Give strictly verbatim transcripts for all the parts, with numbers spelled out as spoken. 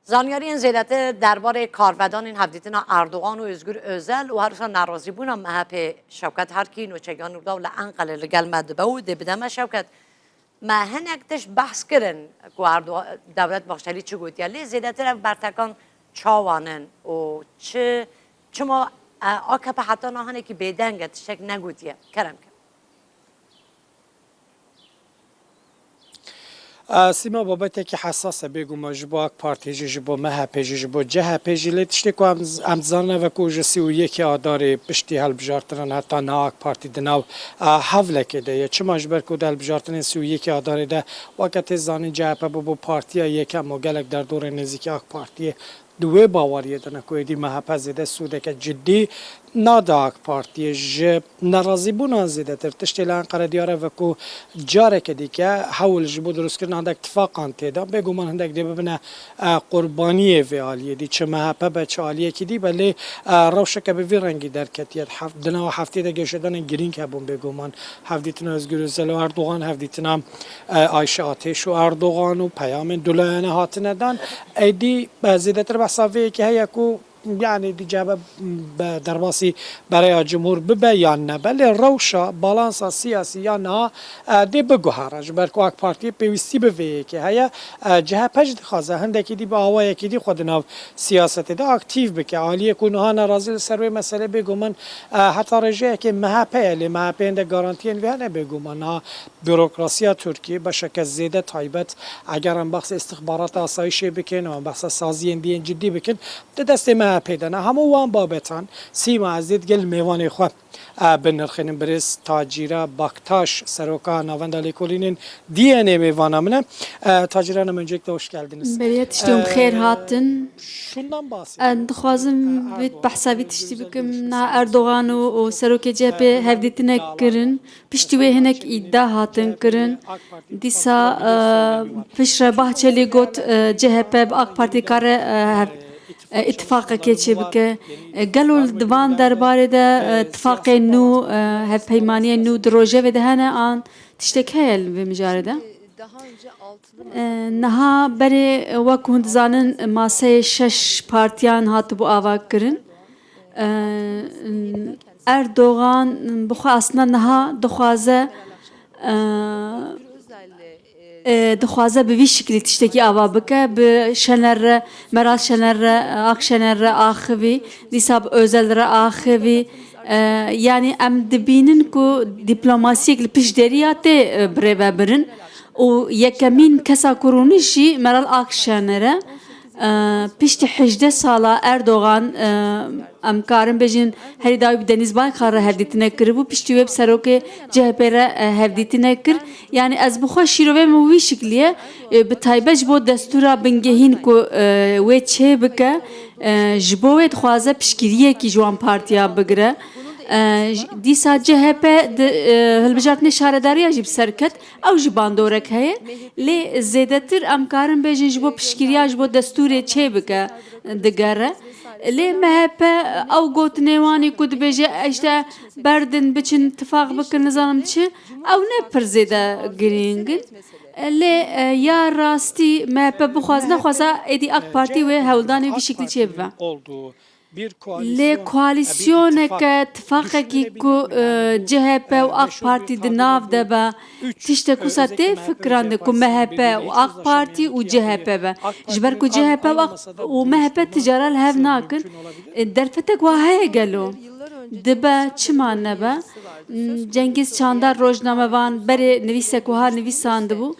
Zanyariyên zêdetir derbarê karvedanên hevdîtina Erdogan û Ozgur Ozel û her wisa nerazîbûna M H P Şewket Herkî, nûçegiya Nûrdaw li Enqerê li gel me dibe û dê bide me. Şewket, me hinek tişt behs kirin ku Erdo-, Dewlet Bahçelî çi gotiye, lê zêdetir ev bertekan çawan in û çi, çima, e, A K P heta niha hinekî bêdeng e, tiştek negotiye? Kerem ke. E, Sîma, babetekî hesas e, bêguman ji bo A K Partî jî, ji bo M H P jî, ji bo C H P jî, lê tiştê ku em, em dizanin ev e ku ji sî û yekê Adarê piştî hilbijartinan heta niha A K Partî di nav, e, hevlekê de ye. Çima? Ji ber ku di hilbijartinên sî û yekê Adarê de, weke tê zanîn, C H P bû, bû partiya yekem û gelek derdorên nêzîkî A K Partiyê di wê baweriyê de ne ku êdî M H P zêde sûdeke cidî nade A K Partiyê. Ji nerazîbûnan zêdetir tiştê li Enqere diyar e, veku careke dîke hewl ji bo dirustkirina hindek tifaqan tê de. Bêguman hindek dê bibine, e, qurbaniyê vê aliyê dî. Çi M H P be, çi aliyekî dî be, lê, e, rewşeke bi vî rengî derketiye. Hef-, di nava heftê de geşedanên girîng hebûn bêguman. Hevdîtina Ozgur Ozel û Erdogan, hevdîtina, e, Ayşe Ateş û Erdogan û peyamên dulayane hatine dan. Êdî, e, zêdetir behsa vê yekê heye ku, yanî, di C H P be derbasî bereya cumhur bibe yan nebe, lê rewşa, balansa siyasî ya niha, e, dê biguhere. Ji ber ku A K Partiyê pêwîstî bi vê yekê heye, e, C H P jî dixwaze hindekî dî bi awayekî dî xwe di nav siyasetê de aktîf bike. Aliyê ku niha nerazî li ser wê meselê bêguman, e, heta rêjeyekê M H P ye, lê M H P hindek garantiyên vê hene bêguman. Niha bürokrasiya Tirkiyê beşeke zêde taybet, eger em behsê istixbarata asayişê bikin û em behsa saziyên dî yên cidî bikin, di destê M H P de ne. Hemû wan babetan, Sîma, ez dê digel mêvanê xwe, e, binirxînim. Birêz Tacîra Baktaş, seroka Navenda Lêkolînên D N A mêvana min e. E, Tacîra Hanım, öncelikle hoş geldiniz. Beriye tiştê hûn xêr hatin. Şundan bahsedin. E, dixwazim vê behsa vî tiştî bikim. Na Erdogan û, û serokê C H P hevdîtinek kirin. Piştî wê hinek îdia hatin kirin. Dîsa, e, piştre Bahçelî got, e, C H P bi A K Partî kare, e, hev-, e, îtifaqekê çêbike. E, gelo li di van derbarê de, e, tifaqên nû, e, hevpeymaniyên nû di rojevê de hene an tiştek heye li vê mijarê de? E, niha berê, e, wek hûn dizanin, maseyê şeş partiyan hatibû ava kirin. E, Erdogan bi xwe aslında niha dixwaze, e, e, dixwaze bi vî şiklî tiştekî ava bike, bi Şener re, Meral Şener re, Ak Şener re axivî, dîsa bi Özel re axivî. E, yanî em dibînin ku dîplomasiyek li pişt deriya tê, e, birêvebirin û yekemîn kesa ku rûnişt jî Meral Akşener e. E, piştî hejdeh sala Erdogan, e, em karin bêjin, herî dawî bi Denîz Baykar re hevdîtinek kiribû, piştî wê bi serokê C H P re, e, hevdîtinek kir. Yanî ez bi xwe şîrovê min wî şiklî ye, e, bi taybet ji bo destûra bingehîn ku, e, wê çê bike, e, ji bo wê dixwaze piştgiriyekî ji wan partiya bigire. E, j-, dîsa C H P di, e, hilbijartinê şaredariya jî bi ser ket. Ew jî bandorek heye, lê zêdetir em karin bêjin ji bo piştgiriya, ji bo destûrê çê bike, digere. Lê M H P ew gotinê wanî ku dibêje, işte, berdin, biçin, tifaq bikin, nizanim çi, ew ne pir zêde girîng in. Lê, e, ya rastî M H P bixwaz nexwaza êdî A K Partî wê hewldanê vî şiklî çê bibe. Lê koalîsyoneke, tifaqekî ku, e, C H P û A K Partî di nav de be, tiştek wisa tê fikirandin ku M H P û A K Partî û C H P be. Ji ber ku C H P û A K û M H P ticara li hev nakin. E, derfetek wa heye gelo? Dibe, çima nebe? M, Cengiz Çandar rojnamevan berê nivîsek wiha nivîsandibû.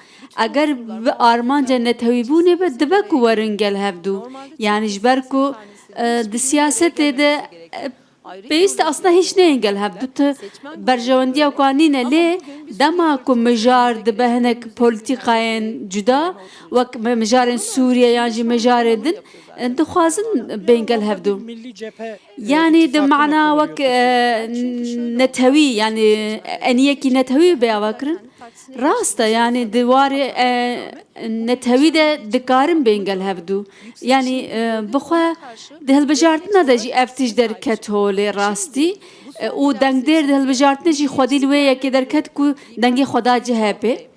Eger bi armanca netewîbûnê be, dibe ku werin gel hevdû. Yanî ji ber ku, e, di siyasetê de, e, pêwîst e aslında hîç neyên gel hevdû. Tu berjewendiya ku nîne, lê dema ku mijar dibe hinek polîtîkayên cuda, wek mi-, mijarên Sûriye yan jî mijarê din, e, dixwazin bên gel hevdû. Yanî di mana wek, e, netewî, yanî eniyekî netewî bê ava kirin. Rast e, yanî di warê, e, netewî de dikarin bên gel hevdû. Yanî, e, bi xwe di hilbijartina de jî ev tişt derket holê rastî. E, û dengdêr di hilbijartinê jî xwedî li wê yekê derket ku dengê xwe da C H P.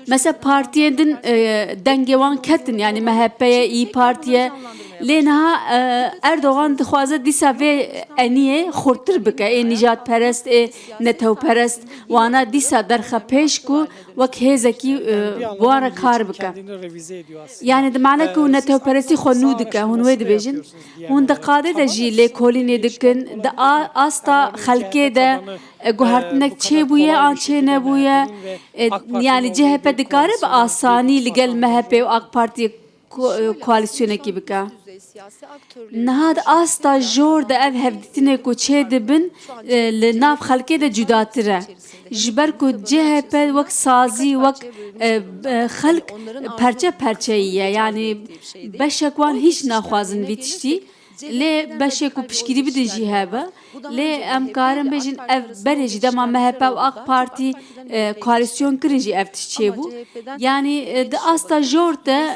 Mesela partiyên din, e, dengê wan ketin, yani M H P ye, İYİ Parti ye. Lê niha, e, Erdogan dixwaze dîsa vê eniyê xurttir bike. Ê nîjadperest, ê netewperest, wana dîsa derxe pêş ku wek hêzekî, e, bi wan re kar bike. Yani di mane ku netewperestî xwe nû dike, hûn wê dibêjin. Hûn di qadê de jî lêkolînê dikin, di a-, asta xelkê de, e, guhertinek çêbûye an çênebûye. E, yani C H P dikare bi asanî li gel M H P û AK Partiyê ko-, e, koalîsyonekî bike. Niha di asta jor de ev hevdîtinê ku çêdibin, e, li nav xelkê de cudatir e. Ji ber ku C H P wek sazî, wek, e, e, xelk perçe perçeyî ye. Yani beşek wan hîç naxwazin vî tiştî. Lê beşê ku piştgirî bidin jî hebe. Lê em karin bêjin ev berê jî dema M H P û AK Partî, e, koalîsyon kirin jî ev tişt çêbû. Yani, e, di asta jor de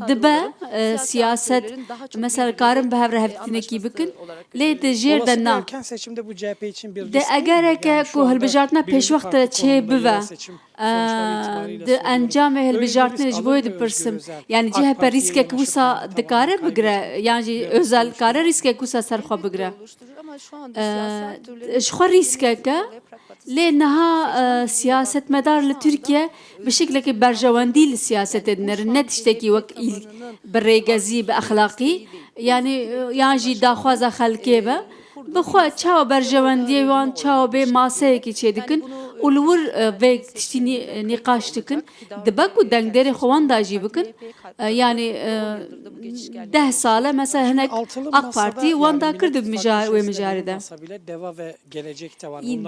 dibe, e, siyaset, mesela karin bi hev re hevdîtinekî bikin. Lê di jêr de na. De egereke ku hilbijartina pêşwext de çê bive, Eee, di encamê hilbijartinê ji bo wê dipirsim. Yani C H P rîskek wisa dikare bigire, yan jî Özel dikare rîskek wisa ser xwe bigire? Eee, ji xwe rîskek e. Lê niha, eee, siyasetmedar li Tirkiye bi şeklekî berjewendî li siyasetê dinerin. Ne tiştekî wek îl-, bi rêgezî, bi exlaqî. Yani, eee, yan jî daxwaza xelkê be. Bi xwe çawa berjewendiyê wan çawa bê maseyekî çêdikin û li wir, e, vê tiştî nî-, nîqaş dikin. Dibe ku dengdêrê xwe wenda jî bikin. E, yanî, e, deh sal e, mesela hinek AK Partî wenda kir di mija-, wê mijarê de.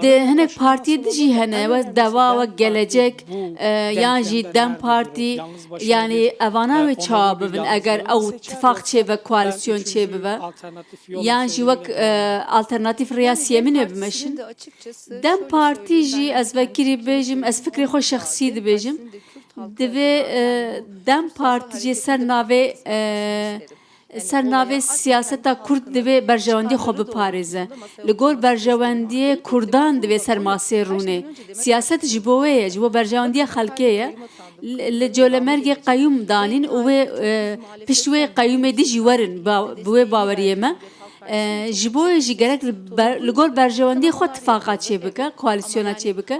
Di hinek partiyê din jî hene, wek Deva, wek Gelecek, e, yan jî DEM Partî, yanî evana wê çawa bibin, eger ew tifaq çêbe, koalîsyon çêbibe, yan jî wek, e, alternatîf rêya siyemîn wê bimeşin. DEM Partî jî, ez vekirî bêjim, ez fikrê xwe şexsî dibêjim, divê, e, DEM Partî jî ser navê, e, Ser navê siyaseta Kurd divê berjewendiyê xwe biparêze. Li gor berjewendiyê Kurdan divê ser masê rûnê. Siyaset ji bo wê ye, ji bo berjewendiya xelkê ye. Li, li Colemêrgê qeyûm danîn û wê, e, pişt wê qeyûmê dî jî werin, ba-, bi wê baweriyê me. E, ji bo wê jî gerek li ber-, li gor berjewendiyê xwe tifaqa çêbike, koalîsyona çêbike.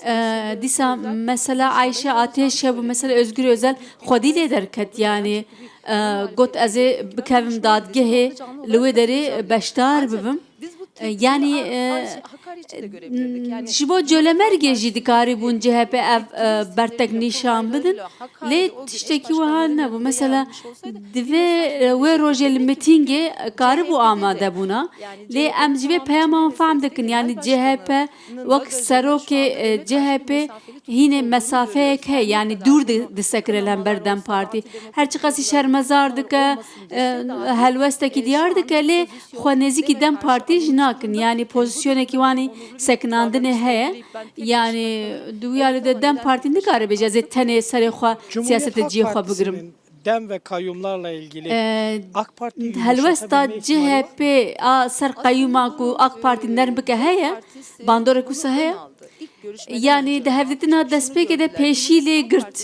E, dîsa mesela Ayşe Ateş hebû, mesela Özgür Özel xwedî lê derket, yanî, e, got, "Ez ê bikevim dadgehê, li wê derê beşdar bibim." E, yanî, e, ji bo Colemêrgê jî dikarîbûn C H P ev, e, bertek nîşan bidin. Lê tiştekî wiha nebû. Mesela, divê, e, wê rojê li mitîngê karibû amade bûna. Lê em ji vê peyama wan fehm dikin. Yanî C H P wek serokê, e, C H P hînê mesafeyek heye, yanî dûr di-, disekine li hember DEM Partî. Her çiqasî şermezar dike, e, helwestekî diyar dike, lê xwe nêzîkî DEM Partî jî nakin. Yanî pozîsyonekî wanî sekinandinê heye. Yanî di wî alî de DEM Partî nikare bêje, "Ez ê tenê serê xwe siyasetê cihê xwe bigirim." Dem ve kayyumlarla ilgili Ee, AK Parti helwesta yumuşatabilir mi ihtimali var? C H P a ser qeyûma ku AK Partî nerm bike heye, bandorek wisa heye. Yanî di hevdîtina destpêkê de pêşî lê girt.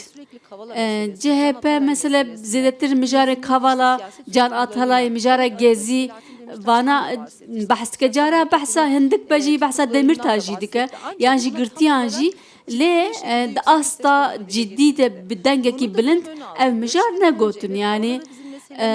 Ee, C H P mesela zêdetir mijarê Kavala, Can Atalayê, mijara Gezî, vana, e, behs dike. Cara behsa hindik be jî, behsa Demîrtaş jî dike. Yan jî girtiyan jî. Lê, e, di asta cidî de bi dengekî bilind ev mijar negotin. Yanî, e,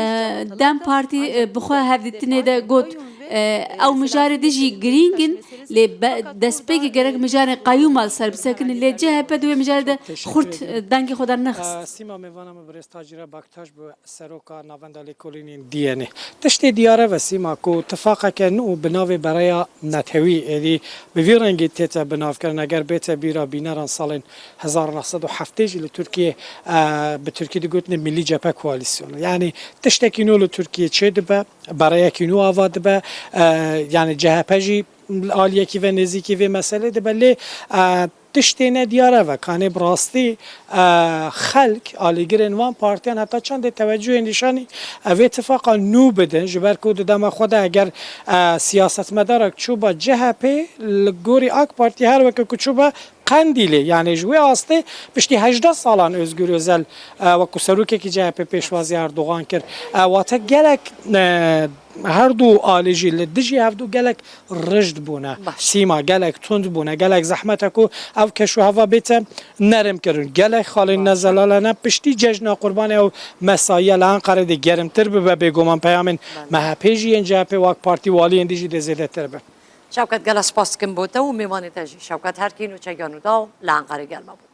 DEM Partî, e, bi xwe hevdîtinê de got, e, ew mijarê din jî girîng in, lê be-, destpêkê gerek mijarên qeyûma li ser bisekinin, lê C H P di wê mijarê de xurt, e, dengê xwe dernexist. Sîma mêvana min birêz Tacîra Baktaş bû, seroka Navenda Lêkolînên D N A. Tiştê diyar e ve Sîma ku tifaqeke nû bi navê Bereya Netewî êdî bi vî rengî tête binavkirin, eger bête bîra bîneran salên hezar neh sed û heftê jî li Tirkiyê, e, bi tirkî digotinê Millî Cephe Koalîsyonu. Yanî tiştekî nû li Tirkiyê çêdibe, bereyekî nû ava dibe, e, yanî C H P jî aliyekî ve nêzîkî vê meselê dibe, lê, e, tiştê nediyar e ve, kanê bi rastî, e, xelk, alîgirên van partiyan heta çendê tewecûhê nîşanî, e, vê tifaqa nû bidin, ji ber ku di dema xwe de eger, e, siyasetmedarek çûba C H P, li gorî AK Partî her weke ku çûba Qendîlê, yani ji wê astê piştî hejdeh salan Özgür Özel, e, wekû serokekî C H P pêşwazî Erdogan kir. E, wate gelek, e, her du alî jî li dijî hevdu gelek rijid bûne. Baş. Sîma gelek tund bûne, gelek zehmet e ku ev keşûheva bête nerim kirin. Gelek xalên Baş. nezelal hene, piştî cejna Qurbanê ew mesaiye li Enqerê dê gerimtir bibe, bêguman peyamên Belê. M H P jî yên C H P û AK Partî waliyên dî jî dê zêdetir bin. Şewket, gelek spas dikim bo te û mêvanê te jî. Şewket Herkî, nûçegiya Nûdaw li Enqerê gel me bû.